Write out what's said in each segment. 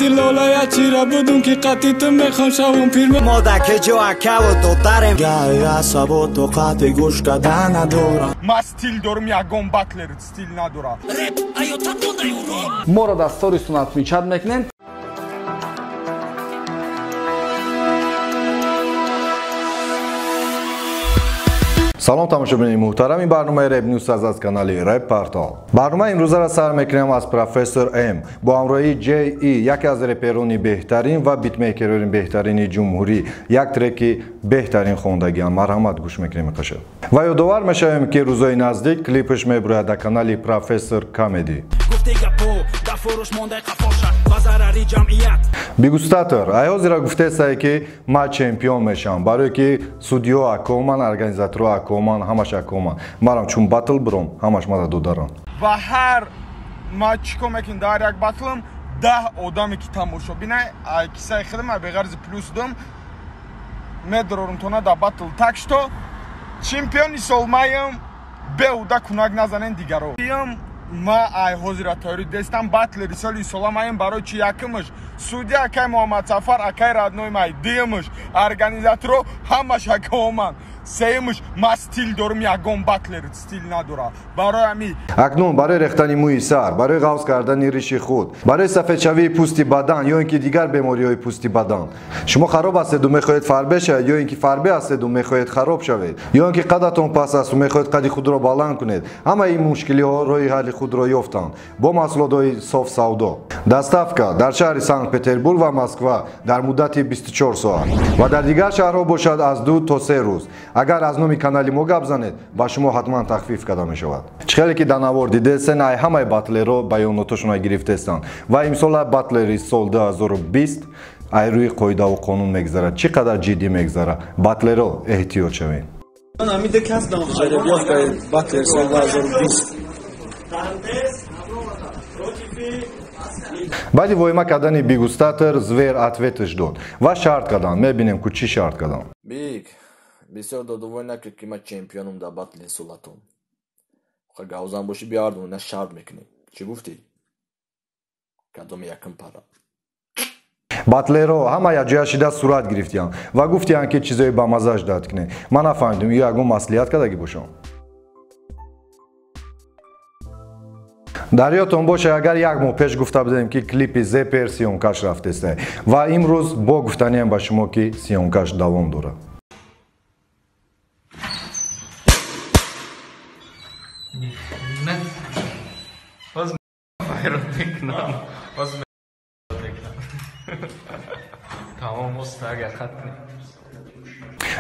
Лола чира будум ки қати ту мехом шавум пир. Мо да кеҷо акаву додарем. Гай асабо тоқати гӯш карда надорам. Ман стил дорум, ягон батлер стил надорам. Реп аётат мондай уро. Моро дар сторисун отмечать мекунем. Салом тамошобинони муҳтарам, ин барномаи Рэп Ньюс аз канали Рэп Портал. Барномаи имрӯзаро сар мекунем аз Профессор М бо ҳамроҳии Ҷ И, яке аз реперони беҳтарин ва битмейкерони беҳтарини ҷумҳурӣ, як треки беҳтарин хондагиам. Марҳамат, гӯш мекунем қаша. Ва ёдовар мешавем, ки рӯзои наздик клипаш мебурояд дар канали Профессор Камеди. Бигустатор айҳозира гуфтесае, ки ман чемпион мешавам, барое ки судиё акоман, организаторо акоман, ҳамаш акоман. Марам чун батл биром, ҳамаш мада додарам. Ва ҳар ма чӣ кор мекунем дар як батлам, 10 одаме ки тамошо бинай, ай кисаи худам, ай беғарзи плюс дум, медорорум тона дар батл. Так что чемпиони солмаям, беҳуда кунак назанен дигаро. Ма ай ҳозира тайёрӣ дестам батлери соли соламаем, барои чи якумаш судья акай Муҳаммадсафар, акай родной май, дуюмаш организаторо ҳамаш акаоман, сеюмаш ма стил дорум, ягон батлер стил надора. Барои ҳами акнун барои рехтани мӯи сар, барои ғафз кардани риши худ, барои сафедшавии пӯсти бадан ё ин ки дигар бемориҳои пӯсти бадан, шумо хароб ҳастеду мехоҳед фарбе шавед, ё ин ки фарбе ҳастеду мехоҳед хароб шавед, ё ин ки қадатон паст асту мехоҳед қади худро баланд кунед, ҳамаи ин мушкилиҳо роҳи ҳалли худро ёфтанд бо маҳсулотҳои соф савдо. Доставка дар шаҳри Санкт-Петербург ва Москва дар муддати 24 соат ва дар дигар шаҳрҳо бошад аз 2 то 3 рӯз. Агар аз номи канали мо гап занед, ба шумо ҳатман тахфиф карда мешавад. Чӣ хеле ки дар навор дидесен, ай ҳамаи батлерро баёнотошонро гирифтестанд ва имсола батлери сол 2020 ай рӯи қоидаву қонун мегзарад. Чӣ қадар ҷиддӣ мегзарад. Батлеро эҳтиёт шавед. Баъди воима кардани Бигустатор, Звер ответаш дод ва шарт карданд. Мебинем, ку чӣ шарт карданд. Биг, бисёр додувой накард, ки ман чемпионум дар батли солатон. Ха гавзан бошӣ, биёрдум, на шарт мекунем. Чӣ гуфтӣ? Кадоми якум пара? Батлеро ҳама якҷоя шида сурат гирифтиянд ва гуфтиянд, ки чизои бамаззаш дад кунед. Ман нафаҳмидум, ё ягон маслиҳат кардагӣ бошам. Дар ёдтон боша, агар як моҳ пеш гуфта будем, ки клипи Зепер съёмкаш рафтеста ва имрӯз бо гуфтаниам ба шумо, ки съёмкаш давом дорад.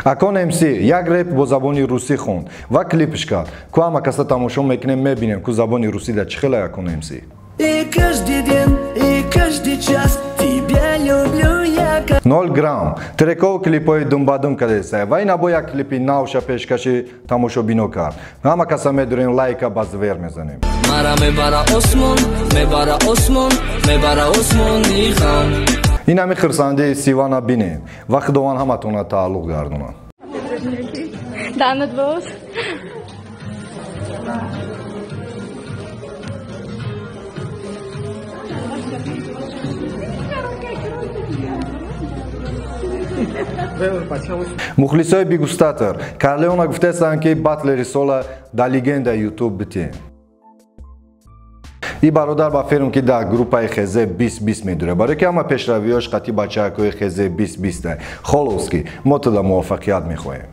Акон МС як реп бо забони русӣ хонд ва клипш кард. Ку ҳама каса тамошо мекунем, мебинем, ку забони русӣ да чӣ хела Акон МС. 0 грамм трекову клипҳои думбадум кардеста ва ина бо як клипи навша пешкаши тамошобино кард. Ҳама каса медурем, лайка ба Звер мезанем. Мара мебара осмон, мебара осмон, мебара осмони ғам. Ин ҳами хирсандии Сивана бинед ва Худованд ҳаматонро тааллуқ гардонад. Мухлисои Бигустатор Карлеона гуфтаестанд, ки батлери сола дар легенда Ютуб битем. И бародар ба ферм, ки дар группаи ХЗ 2020 медурад, барое ки ҳама пешравиёш қати бачаакҳои ХЗ 2020. Холовски, мо туда муваффақият мехоҳем.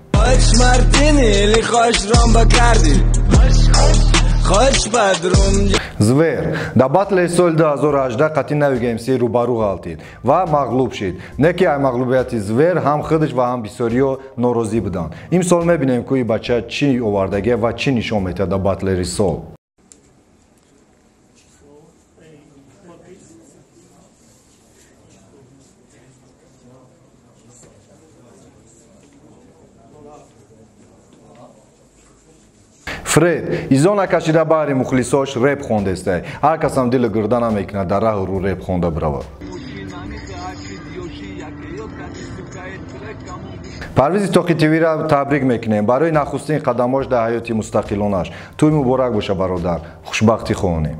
Звер дар батлери соли 2018 қати Навига МС рӯбарӯ ғалтид ва мағлуб шид. Не ки ай мағлубияти Звер ҳам худаш ва ҳам бисёриҳо норозӣ буданд. Имсол мебинем, ку и бача чӣ овардагия ва чӣ нишон медиҳад дар батлери сол. Фред изо накашида баҳри мухлисош реп хондеста. Ҳар касам дили гирда намекунад дар раҳу рӯ реп хонда бирава. Парвизи Тоқи ТВ-ра табрик мекунем барои нахустин қадамош дар ҳаёти мустақилонаш. Тӯй муборак боша, бародар. Хушбахтӣ хоҳонем.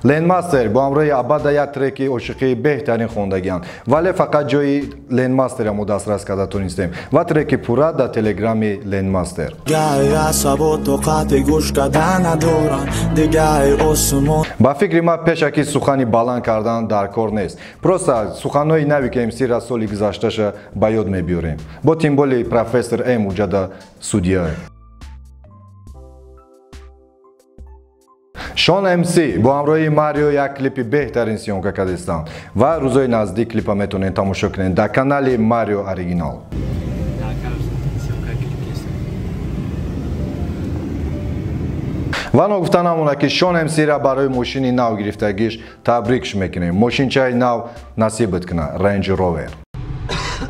Ленмастер бо ҳамроҳи Абада як треки ошиқии беҳтарин хондагианд, вале фақат ҷои Ленмастерро мо дастрас карда тонистем ва треки пурра дар телеграми Ленмастер. Ба фикри ман пешаки сухани баланд кардан дар кор нест. Просто суханҳои нави ки МС-ра соли гузашташа ба ёд мебиёрем. Бо тимболи профессор М уҷада судья. Шон МС бо ҳамроҳии Марио як клипи беҳтарин съёмка кардистанд ва рӯзои наздик клипа метавонед тамошо кунед дар канали Марио Оригинал. Ва ногуфта намонад ки Шон МС-ра барои мошини нав гирифтагиш табрикш мекунем. Мошинчаи нав насибат кунад, Range Rover.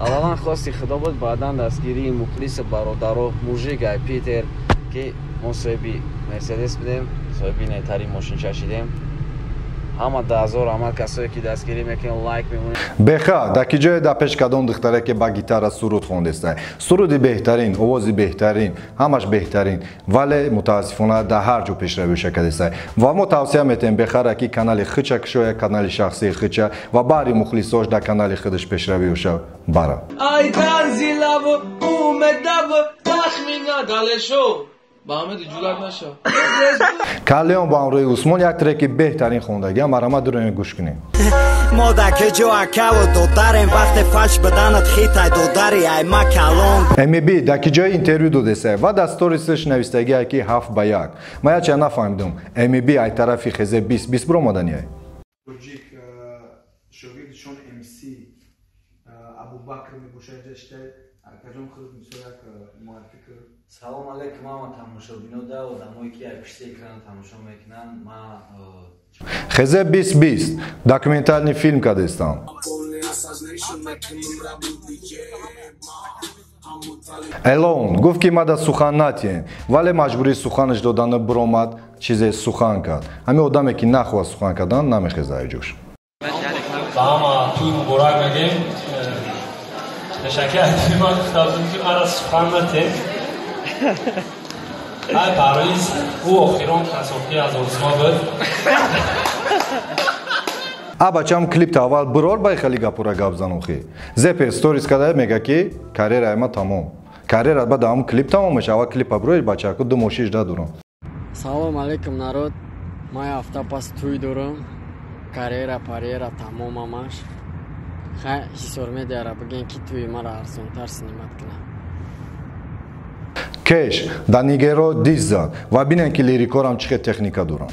Аввалан хости худо буд, баъдан дастгирии мухлиси бародаро мужик ай Питер, ки мо соҳиби Мерседес будем, соҳиби нетарин мошинча шидем. Ҳама 10,000 ҳама касое ки дастгирӣ мекунанд, лайк мемонанд. Беха, дар ки ҷое дар пеш кадом духтаре ки ба гитара суруд хондеста. Суруди беҳтарин, овози беҳтарин, ҳамаш беҳтарин, вале мутаассифона дар ҳар ҷо пешравиша кардеста. Ва мо тавсия метаҳем Бехара ки канали хича кушоя, канали шахсии хича ва баъри мухлисош дар канали худаш пешравиша бара. Ай танзилаву умедаву тахмина далешо. Калеон бо ҳамроҳи Усмон як треки беҳтарин хондагиам, марама дуроем гӯш кунем. МБ дар ки ҷои интервю додеса ва дар сторисш навистагие ки 7-1. Ман яча нафаҳмидум. МБ ай тарафи хезе 20-20 биромаданиай. Тоҷик шогирди Шон МС Абубакр мебошад ҷашта. Акаҷон худ мисол як муаррифӣ кар. Салом алейкум ҳама тамошобинода, одамое ки ай пишти экрана тамошо мекунанд. Ма Хезе 20-20 документальный филм кардестам. Элон гуфт ки мада сухан натиҳем, вале маҷбурии суханаш додана биромад, чизе сухан кард. Ҳамин одаме ки нахоҳад сухан кардан, намехеза ай ҷош. Ба ҳама тӯй муборак мегем. Ташаккур аз ман гуфтам ки мара сухан натиҳем. Ай Парвиз, ӯ охирон касофӣ аз осмо буд. А бачам клипта аввал бирор бай хеле гапура гап занохи. Зепер сторис када мега ки карьераи ма тамом. Карьера баъд ҳам клип тамом меша, аввал клипа бирои бачаку ду мошиш дадурам. Салом алейкум народ. Ман ҳафта пас тӯй дорам. Карьера парьера тамом амаш. Хай ҳисор медиара бигӯен ки тӯи маро арзонтар снимат кунам. Кеш да Нигеро диз зад ва бинем ки лирикорам чӣ хел техника дорам.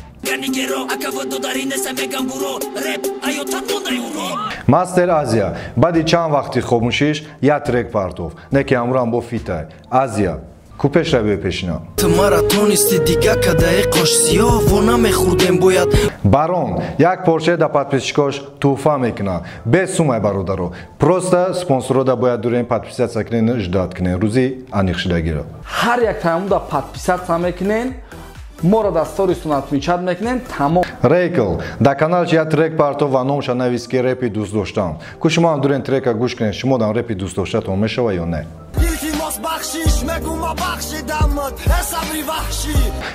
Мастер Азия баъди чанд вақти хомӯшиш як трек партофт, не ки ҳамроҳам бо фитай. Азия ку пешравиё пешина. Барон як порча да подписчикош тӯҳфа мекунад. Без сумай бародаро. Просто спонсорода бояд дурем подписаться кунен, ждать кунен рӯзи аниқшидагиро. Ҳар як таамуда подписаться мекунен, моро дар сторисун отмечать мекунен, тамом. Рейкл дар каналш як трек партов ва номша навист ки репи дӯст доштам. Ку шумо ҳам дурен трека гӯш кунед, шумо дам репи дӯст доштатон мешава ё не?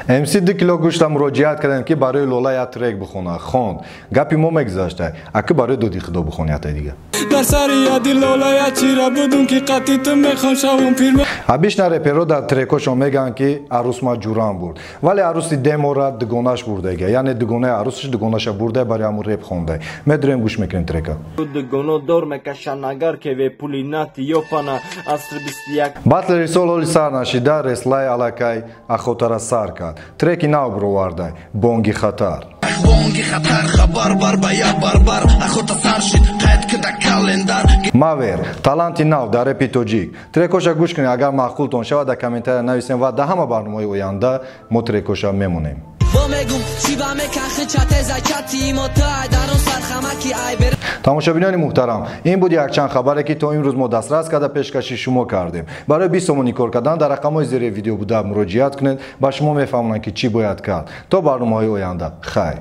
МС 2 кило гӯшта муроҷиат кардем ки барои Лола як трек бихона. Хонд. Гапи мо мегузашта. Аки барои доди худо бихони ята дига. Дар сари яди Лола як чира будум ки қатъи ту мехон шавум пир. Абишна реперо дар трекошон мегӯянд ки арӯс ма ҷурам бурд. Вале арӯси демора дугонаш бурдага. Яъне дугонаи арӯсаш дугонаша бурда барои ҳамун реп хонда. Медурем гӯш мекунем трека. Дугоно дор мекашанд агар кеве пули нати ёпана асри 21. Батлери сол ҳоли сар нашида Реслай аллакай ахотара сар кард. Треки нав бировардай. Бонги хатар. Бонги хатар хабар бар ба як барбар ахота сар шид қайд кида календар. Мавер таланти нав дар репи тоҷик. Трекоша гӯш кунед, агар маъқултон шавад дар комментария нависем ва дар ҳама барномаҳои оянда мо трекоша мемонем. Тамошобинони муҳтарам, ин буд якчанд хабаре ки то имрӯз мо дастрас карда пешкаши шумо кардем. Барои 20 сомонӣ кор кардан дар рақамҳои зери видео буда муроҷиат кунед, ба шумо мефаҳмонанд ки чӣ бояд кард. То барномаҳои оянда хайр.